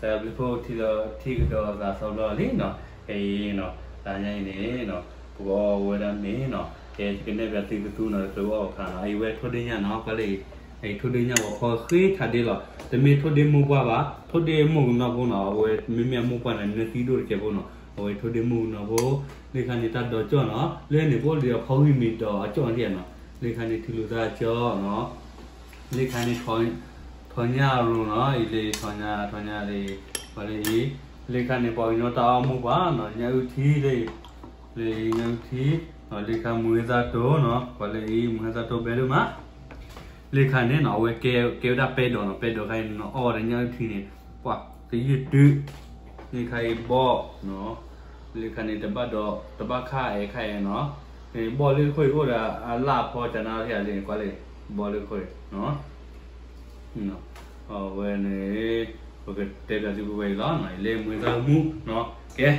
တၢ်ဘျုးဖိထံၣ်ဒီးထံၣ်ကဒီးသးစီဘျီလံနီၤ, ခဲအံၤနီၤ တၢ်ညါအံၤန့ၣ်နီၤ ပကအီၣ်ဝဲဒၣ်မ့ၤနီၤ, ကဲ ယကနဲၣ်ပၠးသုကသူနီၤ တချုးအီၣ်အခါနီၤ, အံၤဝဲထိၣ်ဒ့ညၣ်နီၤ ကွၢ်လၢအံၤ, အံၤထိၣ်ဒ့ညၣ်ဝဲဖီဃ့ထးဒ့လီၤ, တမ့ၢ်ထိၣ်ဒ့မိၢ်ပှၢ်ဘၣ်, ထိၣ်ဒ့မိၢ်ကနီၤဖိနီၤ, အဝဲမ့မ့ၢ်အမိၢ်ပှၢ်န့ၣ် နၢသံဒိၣ်တကဲးဖိနီၤ, အဝဲထိၣ်ဒ့မိၢ်ကနီၤဖိ, လၢခါန့ၣ်တၢ်ဒီးကၠီၣ်နီၤ, လၢန့ၣ်ပအိၣ်ဒံးအဖီဂံၢ်မ့ၤဒီးအကၠီၣ်န့ၣ်နီၤ, လၢခါန့ၣ်ထံလူၤသၣ်ကၠီၣ်နီၤ လၢခါန့ၣ် ထီၣ်ညၣ်အရူၤနီၤ, အံၤလၢထီၣ်ညၣ် ထီၣ်ညၣ်လၢ ပှၤလၢအံၤ, လၢခါန့ၣ် ပှၤကညီတၢ်အီၣ်မိၢ်ပှၢ်နီၤ, ညၣ်အုၣ်ထံလၢအံၤ, လၢအံၤညၣ်အုၣ်ထံ, လၢခါမူဟဲသၣ်တိၢ်နီၤ, ပှၤလၢအံၤ မူဟဲသၣ်တိၢ်ဘဲဒိၣ်မး, လၢခါန့ၣ်နီၤ အဝဲကဲဝဲဒၣ်ပဲဒိးနီၤ, ပဲဒိးခါအံၤနီၤ အီၣ်ဝဲဒီးညၣ်အုၣ်ထံန့ၣ် ပှၤသယုၢ်တု, လၢခါအံၤဘီၣ်နီၤ, လၢခါန့ၣ် တဘၣ်ဒီး တဘၣ်ခါအဲၣ်ခါအဲၣ်နီၤ, ဘီၣ်လၢခိၣ်အံၤအိၣ်ဒီးအလၣ်အဖီကနါထံၣ်လံ ကွၢ်လၢ ဘီၣ်လၢခိၣ်အံၤ အဝဲန့ၣ် ပကတဲပၠးသုပဝဲအံၤလီၤ, လၢမူဟဲသၣ်မူနီၤ, ကဲ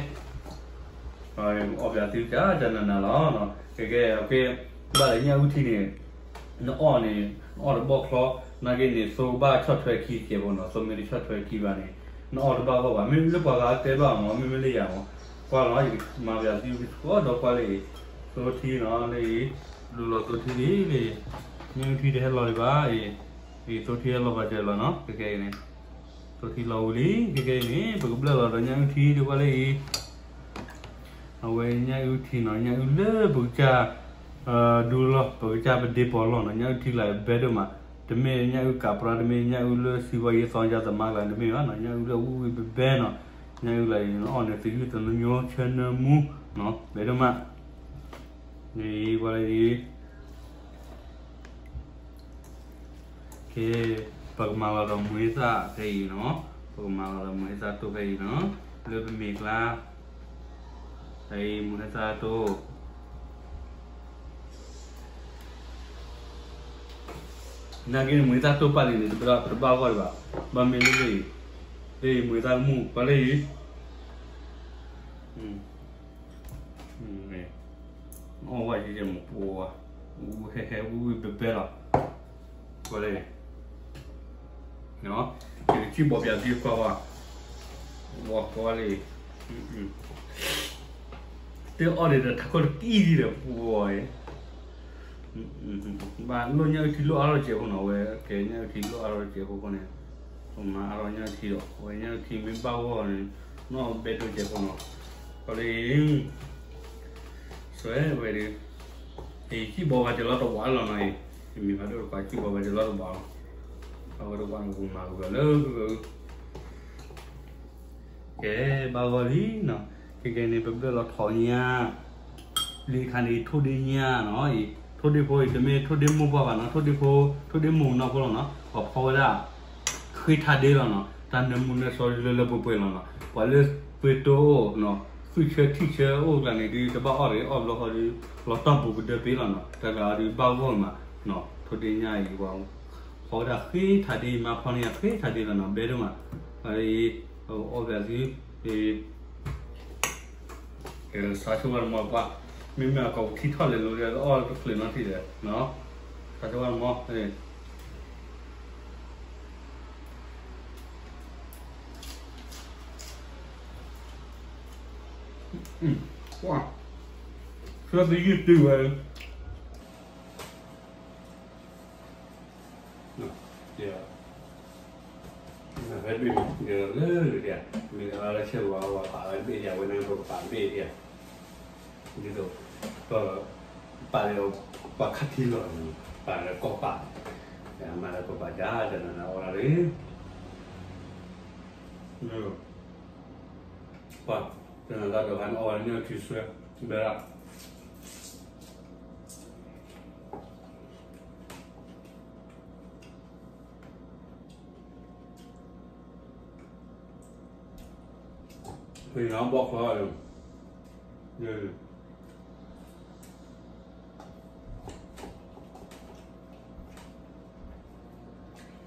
အီၣ်ပၠးသုကနၤနၤလီၤ, ကဲကဲ ဘၣ်လၢညၣ်အုၣ်ထံန့ၣ် နအီၣ်န့ၣ် နအီၣ်တဘီၣ်ချီ, နာ်က့န့ၣ် သိဘၣ်ဆီၣ်ထွဲခံကဲးဖိနီၤ, သိမ့ၢ်တဆီၣ်ထွဲခံဘၣ်န့ၣ် နအီၣ်တဘၣ်ဂီၢ်ဘၣ်, မ့မ့ၢ်လၢပှၤဂၤတဲဘၣ်မး မ့မ့ၢ်လၢယၤမး, ကွၢ်လီၤ ယကမၤပၠးသုကသကိးဒီးကွၢ်လၢအံၤ, သိထံနီၤလၢအံၤ, လူလီၤသိထံလံလၢအံၤ, ညၣ်အုၣ်ထံတဟဲလီၤဒံးဘၣ်အံၤ, အံၤသိထံဟဲလီၤပာ်စၢၤလီၤနီၤ, ကဲကဲအံၤန့ၣ် သိထံလီၤဝံၤလံ, ကဲကဲအံၤန့ၣ် ပကဘျၢၣ်လီၤဒီးညၣ်အုၣ်ထံဒီးကွၢ်လၢအံၤ အဝဲညၣ်အုၣ်ထံနီၤ, ညၣ်အုၣ်လၢပကစၢ် ဒူလီၤ ပကစၢ်ပဒ့ပီၤလီၤနီၤ, ညၣ်အုၣ်ထံကျါအံၤဘဲဒိၣ်မး, တမ့ၢ်ညၣ်အုၣ်ကးပြါ, တမ့ၢ်ညၣ်အုၣ်လၢစံးဝါယ့သီကၢသမါကျါတမ့ၢ်ဘၣ်နီၤ, ညၣ်အုၣ်လၢဝံၣ်ဝံၣ်ဘဲဘဲနီၤ, ညၣ်အုၣ်ကျါအံၤ နအီၣ်န့ၣ် သယုၢ်သနညိဆၢနၢမူနီၤ, ဘဲဒိၣ်မး, န့ၣ်ကွၢ်လၢအံၤ ကဲ ပကမၤလီၤဒီးမူဟဲသၣ်ဖဲအံၤနီၤ, ပကမၤလီၤဒီးမူဟဲသၣ်တိၢ်ဖဲအံၤနီၤ, လၢပမ့ၤကျါ, ဖဲအံၤမူဟဲသၣ်တိၢ်, နာ်က့န့ၣ် မူဟဲသၣ်တိၢ်ပာ်လံန့ၣ် တဘၣ်ဂီၢ်ဒံးဘၣ်, ဘၣ်မ့ၢ်လၢလၢအံၤ, လၢအံၤမူဟဲသၣ်တမူ ပှၤလၢအံၤ အီၣ်ဝဲကဲကဲမပှၤ, ဟဲဟဲဝံၣ်ဝံၣ်ဘဲဘဲလီၤ, ကွၢ်လၢ ယကစံၣ်ဘီပၠးသုကွၢ်ဝဲ, ဝဲကွၢ်လၢ တအီၣ်ဒံးဒီးထးခိၣ်တကံၢ်ဒံးဒီးပှၤအံၤ, ဘၣ်လိၣ်ညၣ်အုၣ်ထံလိၣ်အါထီၣ်စဲးဖိနီၤ, ဝဲကဲညၣ်အုၣ်ထံလိၣ်အါထီၣ်စဲးဖိဃိန့ၣ်, ပမၤအါထီၣ်ညၣ်အုၣ်ထံဒီး ဝဲညၣ်အုၣ်ထံမ့ၢ်ဘၣ်ဂီၢ်န့ၣ်, နီၢ်ဘဲဒိၣ်စဲးဖိနီၤ, ကွၢ်လၢ ဆွဲဝဲဒီး, အံၤစံၣ်ဘီပာ်စၢၤလီၤတဝးလီၤနီၤအံၤ, ယမ့ၢ်ဖးဒိၣ်တကွၢ်စံၣ်ဘီပာ်စၢၤလီၤတဝးလီၤ, အဝဲတဝးန့ၣ်ပမၤကဝဲလၢ ကဲ ဘၣ်ဂီၢ်လံနီၤ, ခဲကဲန့ၣ် ပဘျၢၣ်လီၤထီၣ်ညၣ်, လံခါန့ၣ် ထိၣ်ဒ့ညၣ်နီၤအံၤ, ထိၣ်ဒ့ဖိအံၤ တမ့ၢ်ထိၣ်ဒ့မိၢ်ပှၢ်ဘၣ်နီၤ, ထိၣ်ဒ့ဖိ, ထိၣ်ဒ့မိၢ်ကနီၤဖိလီၤနီၤ, ပှၤဖီဝဲဒၣ် ဃ့ထးဒ့လီၤနီၤ, တၢ်နၢမူနၢဆှီလၢလၢပှဲၤပှဲၤလီၤနီၤ, ပှၤလၢပှဲၤတိၢ်အိၣ်နီၤ, သွံၣ်ဆၢထံၣ်ဆၢအိၣ်ကျါန့ၣ်ဒုး တဘၣ်အီၣ်တဂ့ၤ, အီၣ်ဘျီဃီဒုး လီၤတီၢ်ပူၤကဒၢပ့ၤလီၤနီၤ, တၢ်ကျါဒုးဘၣ်ဂီၢ်မးနီၤ, ထိၣ်ဒ့ညၣ်အံၤ ပှၤဖီဝဲဒၣ်ဃ့ထးဒ့ မၤဖီန့ၢ်ဃ့ထးဒ့လီၤနီၤ, ဘဲဒိၣ်မး, အံၤ အီၣ်ပၠးသု, ကဲ ဆါဆိဝဲတမီၤကွၢ်, မ့မ့ၢ်အကိးပထံထီၣ်လဲၤလိၤဒီး အီၣ်တချုးနီထံၣ်ဒီး, ဆါဆိဝဲတမီၤ, ကွၢ်, ဆှၢသယုၢ်တုၤဝဲ ဖဲဘ့ၣ်မး လၢလၢဒၣ်, မ့ၢ်လၢဆဲးဝါဝါပာ်ဝဲတဘ့ၣ်ယၤ ဝဲန့ၣ်ပကပာ်တဘ့ၣ်ယၤ, ဒ်သိး ပ ပာ်လၢ ပှၤခါထံလီၤန့ၣ် ပာ်လၢကီၢ်ပာ်, မၤလၢကီၢ်ပာ်ယၤ တနၤနၤအီၣ်ဒၣ်လံ, ပှၤ တနၤတၢ်ဒိးခါန့ၣ် အီၣ်ဝဲလၢညၣ်ထံစွဲ ဘဲဒၣ် ဖဲန့ၣ်ဘီၣ်ချီ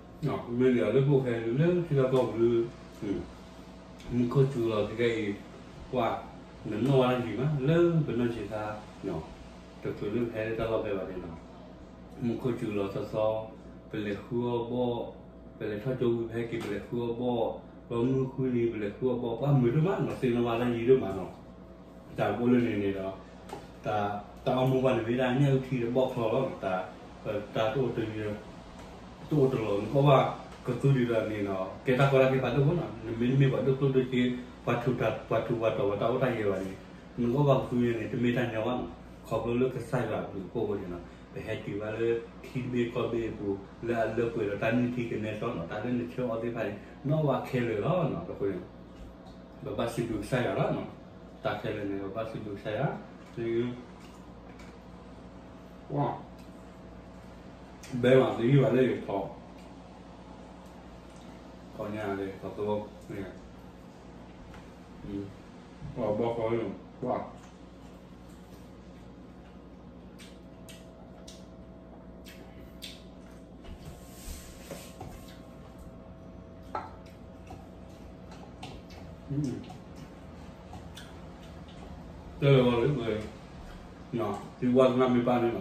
လီၤ, မ့ၢ်လၢလၢပအိၣ်ဖဲလၢထံလီၢ်ကီၢ်ပူၤလၢ မူခိၣ်စူၤလီၤတကဲအံၤ, ကွၢ် နနီၣ်ဝဲဒၣ်ယံၤမးလၢပနီၢ်ဆံးခါ, တချုးလၢပဟဲလၢတၢ်လီၢ်ဖဲဘၣ်န့ၣ်နီၤ, မူခိၣ်စူၤလီၤသီသီ, ပလဲၤဃုအီၣ်ဘီၣ်, ပလဲၤထီၣ်ကၠိဝံၤ ပဟဲက့ၤ ပလဲၤဃုအီၣ်ဘီၣ်, ပမုၢ်ဃုနံၤ ပလဲၤဃုအီၣ်ဘီ ပှၤမုာ်ဒိၣ်မးနီၤ, သ့ၣ်နီၣ်ဘၣ်တၢ်ယံၤဒိၣ်မးနီၤ. တၢ်ဘိလၢန့ၣ်န့ၣ်ဒီး တၢ်အီၣ်မူဘၣ်န့ၣ် မ့ၢ်ဒၣ်ညၣ်အုၣ်ထံဒီးဘီၣ်ချီလီၤ. တၢ် တၢ်တအိၣ်တယၢၤ တအိၣ်တလီၤ နကအီၣ်ဘၣ်ကသူဒ်ဒီးန့ၣ်နီၤ ကဲတၢ်ကီတၢ်ခဲဖးဒိၣ်ဖိနီၤ. နမ့တမ့ၢ်ပှၤဒိၣ်ကျိၣ်ဒိၣ်စ့ ပှၤထူးပှၤတီၤ ပှၤတၢ်အိၣ်တၢ်ယၢၤဘၣ်န့ၣ် နကအီၣ်ဘၣ်ကသူညါန့ၣ် တမ့ၢ်တၢ်ညီဘၣ်နီၤ. ခီဖျိလၢကစၢ်ယွၤအဘျုးအဖှိၣ်အဃိန့ၣ်နီၤ ပဟဲတုၤဘၣ်လၢထံတဘ့ၣ်ကီၢ်တဘ့ၣ်အပူၤ လၢအလၢပှဲၤဒီးတၢ်နုၢ်ထံကနဲစီနီၤ. တၢ်လၢနဆၢအီၣ်သ့ၣ်တဖၣ်န့ၣ် နအီၣ်ဘၣ်ခဲလၢာ်လီၤနီၤ. အဃိန့ၣ် ပဘၣ်စံးဘျုးကစၢ်ယွၤလီၤနီၤ. တၢ်ခဲလၢာ်န့ၣ် ပဘၣ်စံးဘျုးကစၢ်ယွၤ ဘဲမး သယုၢ်ဘၣ်လၢယထီၣ် ခီညါလၢထီၣ်သဝီန့ၣ် အဘီဃီလၢ ပှၢ် တဲလၢၤဝဲလၢ သုဝဲကနၣ်မ့ၢ်ဘၣ်န့ၣ်နီၤ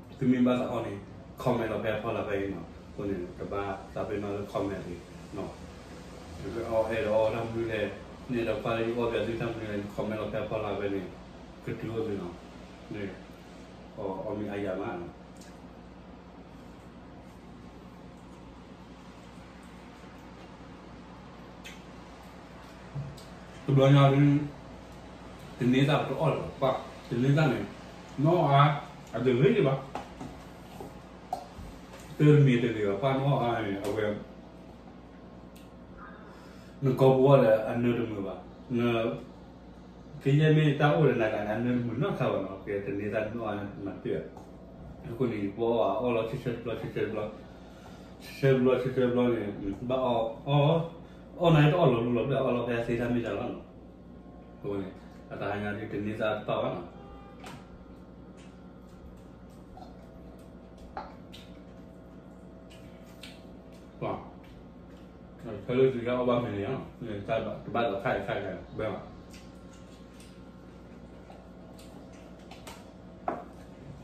သုမ့ၢ်ဘၣ်သးအီၣ်န့ၣ် comment လီၤဖဲအဖီလာ်ဖဲအံၤနီၤ. အဃိန့ၣ် ကဘၣ်သးပ့ၤနီၣ်လၢ comment အံၤနီၤ. အီၣ်အဲၣ်ဒိးအီၣ်တၢ်မနုၤလဲၣ် နဲၣ်ဒီးကွၢ်လၢယအီၣ်ဘၣ်သုတၢ်မနုၤလဲၣ် comment လီၤဖဲအဖီလာ်ဖဲန့ၣ် ကတုၤအိၣ်သုနီၤ. န့ၣ် အီၣ်မ့ၢ်အါယၤမးနီၤ တဘျီညါဒ် တန့သးပတအီၣ်လၢၤဘၣ်, တန့သးန့ၣ် နီၢ်အါ အတဂ့ၤဘၣ်, တမ့ၢ်တဂ့ၤဘၣ် ပှၢ်နီၢ်အါန့ၣ် အဝဲ နကိာ်ပူၤအီၣ်ဒီးအနၢတမုာ်ဘၣ်, န ကယဲၢ်မ့ၢ်တၢ်အိၣ်ဒီးနၤဂၤန့ၣ် အနၢတမုာ်နီတခါဘၣ်နီၤ, ကဲတန့သးနီၢ်အါမၤတပ့ၢ်ဘၣ်, အဃိန့ၣ် ယပှၤအီၣ်လီၤဆဲးဆဲးတဘျီ ဆဲးဆဲးတဘျီ ဆဲးဆဲးတဘျီ ဆဲးဆဲးတဘျီန့ၣ် ဘၣ်အီၣ် အီၣ်နၤတအီၣ်လီၤလူလီၤဘျၢၣ် အီၣ်လီၤဖဲအသ့တၢ်မ့ၢ်တၢ်လီၤနီၤ, အဃိန့ၣ် အတဟါညါဒ်တန့သးတပာ်ဘၣ်နီၤ ပှၤ ဖဲလၢသုတၢ်အီၣ်ဘၣ်မ့ၢ်န့ၣ် တဘၣ်ဒီးခါအံၤခါအံၤဘဲဘၣ်, ပှၤ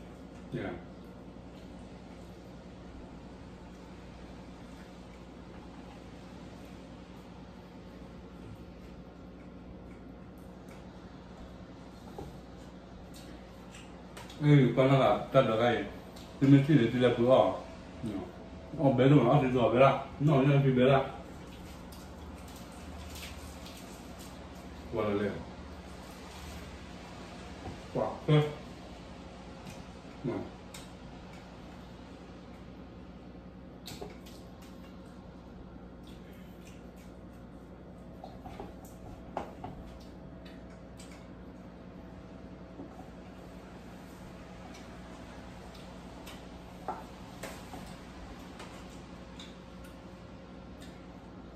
နီၢ်ဂၤ တၢ်ဒိးခါအံၤ သုမ့ၢ်ထံၣ်န့ၣ် သုလဲၤပှ့ၤအီၣ်, အီၣ်ဘဲဒိၣ်မး အီၣ်တံၢ်သီဘဲဒၣ် နီၢ်ညၣ်ဖံဘဲဒၣ်, ပှၤလၢလဲၣ်, ပှၤ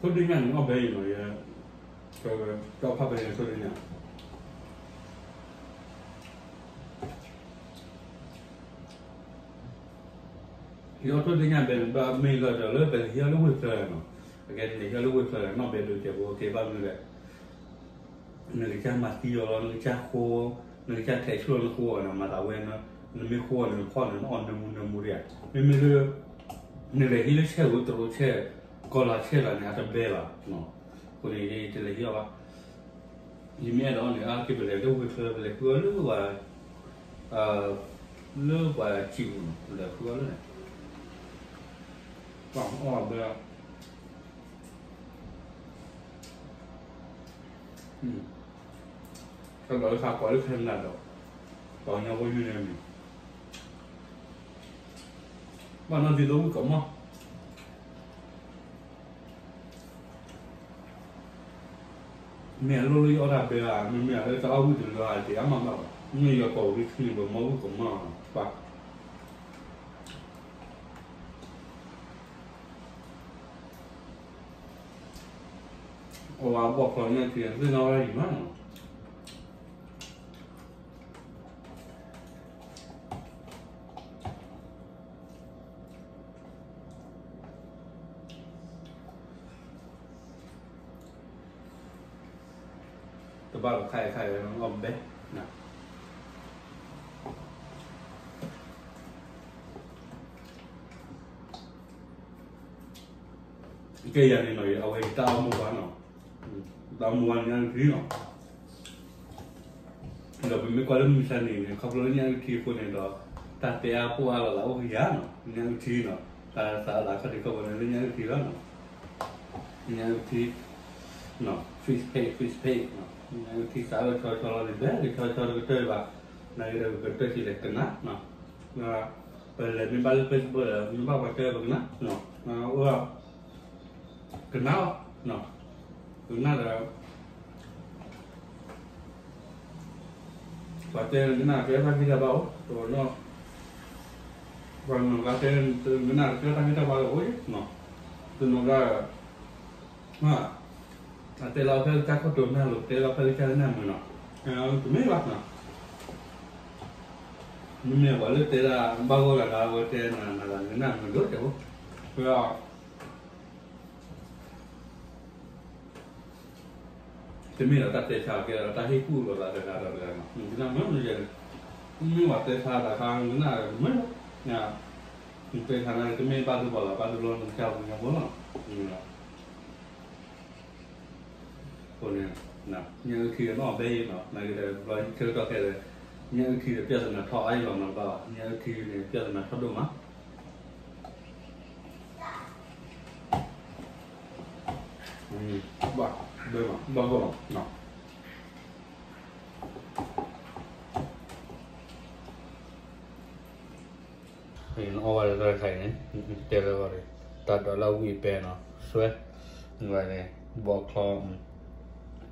ထိၣ်ဒ့ၣ်ညၣ်န့ၣ် အီၣ်ဘဲအံၤနီၤ, ယ ကီၢ်ဖးဘဲန့ၣ် ထိၣ်ဒ့ၣ်ညၣ် ယအီၣ်ထိၣ်ဒ့ၣ်ညၣ်ဘဲန့ၣ် ဘၣ်မ့ၢ်လီၤဒီးလၢပလဲၤဟံးအီၣ်လၢဝ့ၢ်ချၢနီၤ, အကဲန့ၣ် ဟံးအီၣ်လၢဝ့ၢ်ချၢနီၤ, ဘဲဒိကဲးဖိကဲဘၣ်မနုၤလဲၣ် နကစၢ်မၤသံအီၤလီၤ, နကစၢ်ဃိ, နကစၢ်ထဲးဆူၣ်လီၤနဃိအီၤန့ၣ် မၤသးဝဲ, နမ့ၢ်ဃိအီၤန့ၣ် နဖီၣ်န့ၣ် နအီၣ်နၢမူနၢမူဒံးဧါ, မ့မ့ၢ်လၢ နလဲၤဟံးလၢဆဲးဧိၤ တရူးဆဲး ကီၤလၤဆဲးလီၤန့ၣ် အတဘဲဘၣ်, အဃိန့ၣ် ယတလဲၤဟံးအီၣ်ဘၣ်, ယမ့ၢ်အဲၣ်ဒိးအီၣ်န့ၣ် အါက့ၤပလဲၤလၢဝ့ၢ်ချၢ ပလဲၤဃုအီၣ်လၢပှၤ လၢပှၤစံာ်ပူၤနီၤ ပလဲၤဃုအီၣ်လၢန့ၣ် ပှၤအီၣ်ဘဲ တၢ်ဘျီလၢခါကွၢ်လၢခဲနဒၤဒီး ပှၤကညီဖိယုၢ်န့ၣ်မံၤ ဘၣ်နီၢ်သံသိဝံၣ်ကမီၢ် မ့ၢ်အလိၣ်လၢယအီၣ်တၢ်ဘဲဧါ, မ့မ့ၢ်လၢတၢ်အီၣ်ဝံၣ်တလၢဧါ တ့အါမးမးဘၣ်, မ့ၢ်ယကိးဝံၤခံန့ၣ် ပမီၢ်ဝံၣ်ကမီၢ်ပၢ် အဝဲဘီၣ်ဖျီညါထံ သ့ၣ်နီၣ်ဝဲဒၣ်ယံၤမးနီၤ တဘၣ်လီၤခါအံၤခါအံၤလီၤ အီၣ်ဘဲ ကဲယၤန့ၣ်နီၤ တၢ်အိၣ်မူဘၣ်နီၤ, တၢ်အိၣ်မူဘၣ်ညၣ်အုၣ်ထံနီၤ, ဒီးပမ့ၢ်ကွၢ်လၢမုၢ်ဆါန့ၣ်န့ၣ် ခီဖျိလၢညၣ်အုၣ်ထံအဃိန့ၣ်ဒီး တၢ်တဲအါပှၢ်အါလီၤသးအိၣ်ကယၤနီၤ, ညၣ်အုၣ်ထံနီၤ, တၢ်သးအသးခီၣ်ထံးခီၣ်ဘိန့ၣ်လၢညၣ်အုၣ်ထံလီၤနီၤ, ညၣ်အုၣ်ထံ fish paste, fish paste, ညၣ်အုၣ်ထံသးလၢဆီဆီလီၤန့ၣ် ဘဲကဆီဆီတကတၢၢ်ဘၣ်, နာ်က့ဒီးကတၢၢ်ထံလဲၣ်ကနၣ်နီၤ, ပလဲၤမ့ၢ်ဘၣ်လၢ Facebook ဒီး မ့ၢ်ဘၣ်ပှၤတဲပကနၣ်, အိၣ် ကနၣ်လီၤ, ကနၣ်ဒီး ပှၤတဲကနၣ်ကဲတၢ်ဂံၢ်တၢ်ဘါအိၣ်, တနီၤ, ပှၤနီၤကတဲကနၣ်ကဲတၢ်ဂံၢ်တၢ်ဘါအိၣ်, တနီၤက အတဲလီၤဖဲကစၢ်ခိၣ်တိၤနၢ်လိၤ တဲလီၤဖဲကစၢ်လၢနၢ်မုာ်နီၤ, တမ့ၢ်ဘၣ်နီၤ, မ့မ့ၢ်ပှၤလၢတဲဒၣ်ဘၣ်ဂီၢ်ဂၤဂၤ အဝဲတဲနၤနၤလၢနၢ်မုာ်ဒိၣ်တဲဖိ, ဝဲ တမ့ၢ်ဒီးတၢ်တဲဆါကဲဒီးတၢ်ဟ့ၣ်ကူၣ်လိာ်သးတဂၤဒီးတဂၤနီၤ, မ့ၢ်ဝဲတဲဆါတခါ ကနၣ်မ့ၢ်လီၤ, တဲဆါန့ၣ် တမ့ၢ်ဘၣ်ဒိဘၣ်လီၤ ဘၣ်ဒိလီၤနကစၢ်ပူၤညါဖိလီၤ, အဃိန့ၣ် ညၣ်အုၣ်ထံနီၣ်ဘဲအံၤနီၤ နာ်က့ဒီး ဘျီဆၢကတီၢ်ခဲအံၤဒီး ညၣ်အုၣ်ထံဒီး ပြဿနာထီၣ်အါအံၤလီၤနီၤ တဘၣ်ဘၣ် ညၣ်အုၣ်ထံန့ၣ် ပြဿနာထီၣ်ဒိၣ်မး ဘၣ်ဘၣ်ဂီၢ်လီၤနီၤ နအီၣ်ဘၣ်လၢတၢ်တခါအံၤန့ၣ် တဲလၢဂီၢ်ဒီး တၢ်ဒိးလၢအဝံၣ်အဘဲနီၤ စွဲ ဝဲန့ၣ် ဘီချီ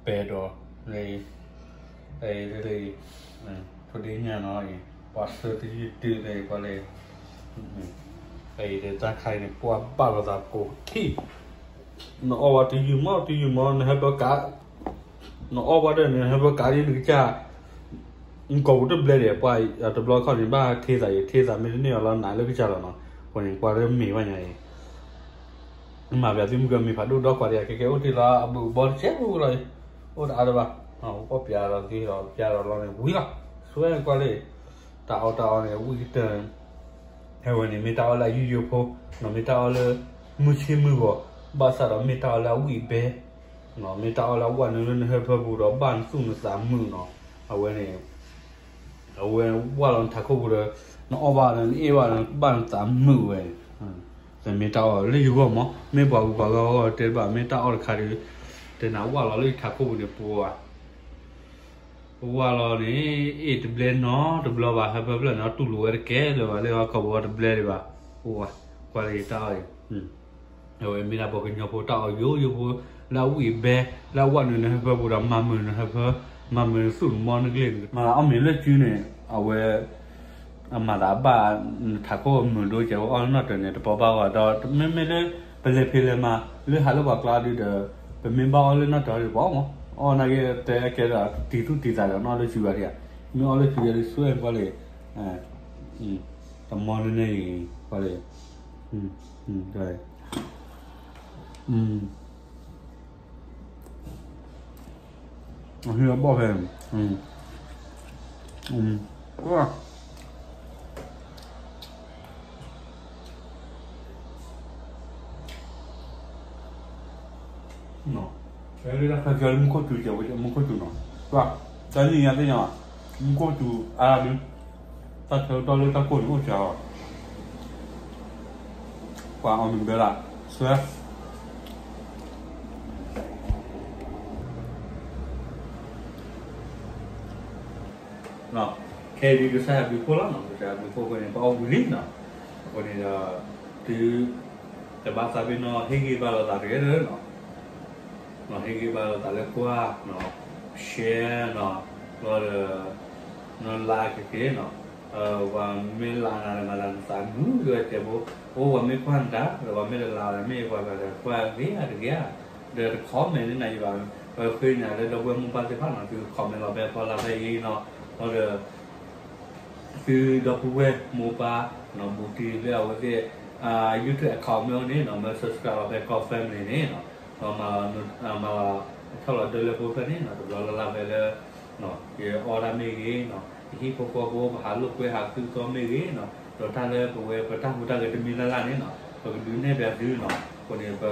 ပဲဒိး အံၤ ဖိဒံညၣ်နီၤအံၤ ပှၤဆှၢတယုၢ်တုၤလၢပှၤလၢ အံၤဒီးတၢ်ခါအံၤန့ၣ် ပှၤဘၣ်လိာ်သးကိးထံၣ် နအီၣ်ဘၣ်တယုၢ်မီၢ်တယုၢ်မီၢ် နဟဲဘၣ်ကး နအီၣ်ဘၣ်ဒီးန့ၣ် နဟဲဘၣ်ကးဒ်နကစၢ် နကိာ်ပူၤတဘျဲၣ်ဒီး ပှၤတဘျီခီန့ၣ် ဘၣ်ထ့သးအံၤ ထ့သးမ့ၢ်တန့ၢ်အီၤလီၤနးလၢကစၢ်လီၤနီၤ အဃိန့ၣ် ကွၢ်လၢမ့ၢ်ဘၣ်ညါအံၤ မၤပျးသုမုၢ်ကမ့ၢ်ဖးဒိၣ်ဒီးကွၢ်တယၤ ကဲကဲအိၣ်တ့ၢ်လီၤ အဘုးအဘီတစဲးဖိလီၤအံၤ အိၣ်တအါဒံးဘၣ် ပီၣ်ပျးဒီးသ့ဒီးပျးဒီးလီၤန့ၣ် ဝံၤလီၤ စွဲကွၢ်လၢ တၢ်အီၣ်တၢ်အီန့ၣ် ဝံၣ်ကတၢၢ် အဝဲန့ၣ် မ့ၢ်တၢ်အီၣ်လၢအယိယိဖိ နီၤ မ့ၢ်တၢ်အီၣ်လၢ မုၢ်ဆ့မုၢ်ဂီၤ ဘၣ်ဆၣ်ဒီးမ့ၢ်တၢ်အီၣ်လၢအဝံၣ်အဘဲ နီၤ မ့ၢ်တၢ်အီၣ်လၢအဝဲနုာ်လၢနဟၢဖၢပူၤဒီး ဘၣ်နသူၣ်နသးမုာ်နီၤ အဝဲန့ၣ် အဝဲဝၢ်လီၤနထးခိၣ်ပူၤဒီး နအီၣ်ဘၣ်ဒီး နအ့ၣ်ဘၣ်ဒီး ဘၣ်နသးမုာ်ဝဲ မ့ၢ်တၢ်အီၣ်လၢယဂီၢ်မး မ့ၢ်ပှၤဂုၤပှၤဂၤဂီၢ်တဲတဘၣ် မ့ၢ်တၢ်အီၣ်တခါဒီး တဲနၤဝၢ်လီၤလၢယထးခိၣ်ပူၤန့ၣ် ပဝဲ ပဝၢ်လီၤန့ၣ် အ့ၣ်တဘျဲနီတဘျီဘၣ် ဟၢဖၢဖျၢၣ်န့ၣ် တူၢ်လိာ်ဝဲတကဲလၢၤဘၣ် လၢဟီၣ်ခိၣ်ဝဲတဘျဲဒံးဘၣ် အိၣ်ဝဲ ကွၢ်လၢယတၢ်အီၣ်အံၤ အဝဲမ့ၢ်ဒၣ်ပှၤကညီဖိတၢ်အီၣ်ယိယိဖိ လၢအဝံၣ်အဘဲ လၢအဝဲနုာ်နဟၢဖၢပူၤဒီး မၤမုာ်နဟၢဖၢ မၤမုာ်နသူၣ်နမီနကလ့ၢ် မၤသးအီၣ်မ့ၤလၢစုန့ၣ် အဝဲ အမၤသးဘၣ် နထးခိၣ်မုာ်ဒိကဲး အီၣ်လၢနီၣ်တၢၤန့ၣ် တပီၢ်ဘၣ်ဂီၢ်ဒီး မ့မ့ၢ်လၢ ပလဲၤဖံးလဲၤမၤ လၢဟးလၢပှၤကျါဒုဒီး ပမ့ၢ်ဘၣ်အီၣ်လၢနီၣ်တၢၤဒီးပအီၣ်မး အီၣ်နာ်က့တဲကဲဒီး တံၤသူၣ်တံၤသးဒီးနီၣ်လၢစုဂၤဒံးဧါ မ့ၢ်အီၣ်လၢစုဂၤဒုး စွဲကွၢ်လံ တမီနန့ၣ်အံၤ ကွၢ်လံ ဟံးအဘီၣ်ဖဲ ကွၢ် ဖဲလၢတၢ်ခဲကဲလၢမူခိၣ်စူၤ ကဲဝဲမူခိၣ်စူၤနီၤ ကွၢ် တၢ်နံၣ်ညါသ့ၣ်ညါ မူခိၣ်စူၤအါဒု တၢ်ဆၢကတီၢ်လၢတၢ်ကိၢ်န့ၣ်အိၣ်စှၤလီၤ ပှၤအီၣ်မ့ၤဘဲလၢ စွဲ ခဲအံၤဒုးကစၢ်ယွၤဘျုးဖှိၣ်လီၤနီၤ ကစၢ်ယွၤဘျုးဖှိၣ်အဃိန့ၣ် ပအီၣ်ဝံၤလံနီၤ အဃိန့ၣ်ဒီး တုၤ တဘၣ်သးပ့ၤနီၣ် ဟ့ၣ်ဂံၢ်ဘါလိာ်သး together နီၤ ဟ့ၣ်ဂံၢ်ဘါလိာ်သးလၢကွၢ်နီၤ share နီၤ ဘျီဒီး နီၤ like က့ၤနီၤ ပှၤမ့ၢ်likeနၤဒီး မၤသးနသးမုာ်ဂ့ၤဝဲတဲဘိ အိၣ်ပှၤမ့ၢ်ကွၢ်နတၢ် ဒီးပှၤမ့ၢ်တlikeဒီး မ့ၢ်ပှၤဂၤဒီး ကွၢ်ဂ့ၤဧါတဂ့ၤဧါ ဒီးတ comment န့ၣ်နၤယဘၣ် ပဃ့နၤလၢဒီပုၢ်ဝဲၢ်မိၢ်ပၢ်သ့ၣ်တဖၣ်နီၤ သု comment လီၤဖဲဖီလာ်ဖဲအံၤနီၤ ဘျီဒီး သုဒီပုၢ်ဝဲၢ်မိၢ်ပၢ်နီၤ ဘူးတံၢ်လၢအဝဲသ့ၣ် YouTube account မ့ၢ်အိၣ်န့ၣ်နီၤ မ့ၢ် subscribe လီၤဖဲ ကီၢ် family န့ၣ်နီၤ ဒီးမၤလီၤ မၤလီၤ ထီၣ်လီၤဒၢလၢဖိဖဲန့ၣ်နီၤ တဘျီလၢ်လၢ်ဖဲလၢ ယအီၣ်တၢ်မ့ၢ်ဂ့ၤနီၤ ယဟံၣ်ဖိဃီဖိ ပဟးလိာ်ကွဲဟးဃုသီမ့ၢ်ဂ့ၤနီၤ ဒီးတၢ်လၢပဝဲပတၢ်ဟူးတၢ်ဂဲၤတမံၤလၢ်လၢ်န့ၣ်နီၤ ပကဒုးနဲၣ်ပျးသုနီၤ အဃိန့ၣ် ပ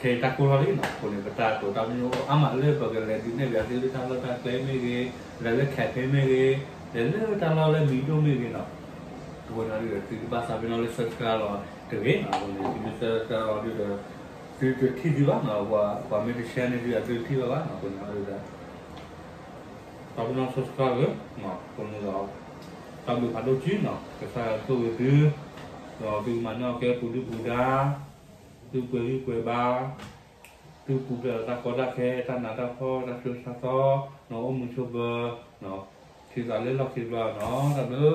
ခဲအံၤတၢ်ကိၢ်ထီၣ်လံနီၤ, အဃိန့ၣ် ပတၢ်တိာ်တၢ်ပညိၣ်အိၣ်အါမးလၢပကလဲၤဒုးနဲၣ်ပှၤသုလၢတၢ်လီၢ်တၢ်ကျဲမ့ၢ်ဂ့ၤ, လဲၤလၢ campaign မ့ၢ်ဂ့ၤ, လဲၤလၢတၢ်လီၢ်လၢမံၤဒိၣ်မ့ၢ်ဂ့ၤနီၤ, အဃိန့ၣ်ဒီး သုတဘၣ်သးပ့ၤနီၣ်လၢ subscribe လီၤတဂ့ၤနီၤ, အဃိန့ၣ် သုမ့ၢ် subscribe လီၤဒုးဒီး သုတထံၣ်သုဘၣ်နီၤ, ပှၤမ့ၢ်တ share န့ၢ်သုဒီး သုတထံၣ်ဘၣ်ဘၣ်နီၤ, အဃိန့ၣ်ဒီး တၢ်ပနီၣ် subscribe လၢ အဃိန့ၣ်ဒီး တၢ်ဘျုးဖးဒိၣ်က့နီၤ, ကစၢ်ယွၤကဆိၣ်ဂ့ၤသု, ဒီးသုကမၤန့ၢ်အီၣ်ကဲပူၤဒုၣ်ပူၤဒါ, သုပှဲၤဂံၢ်ပှဲၤဘါ, သုပူၤဖျဲးဒီးတၢ်ကီတၢ်ခဲ တၢ်နးတၢ်ဖှီၣ် တၢ်ဆူးတၢ်ဆါသီ, နီၢ်အိၣ်မုာ်ဆိးပၢၤ, ထံသးလၢလီၢ်ခံတဘျီနီၤ, တၢ်ဘျုး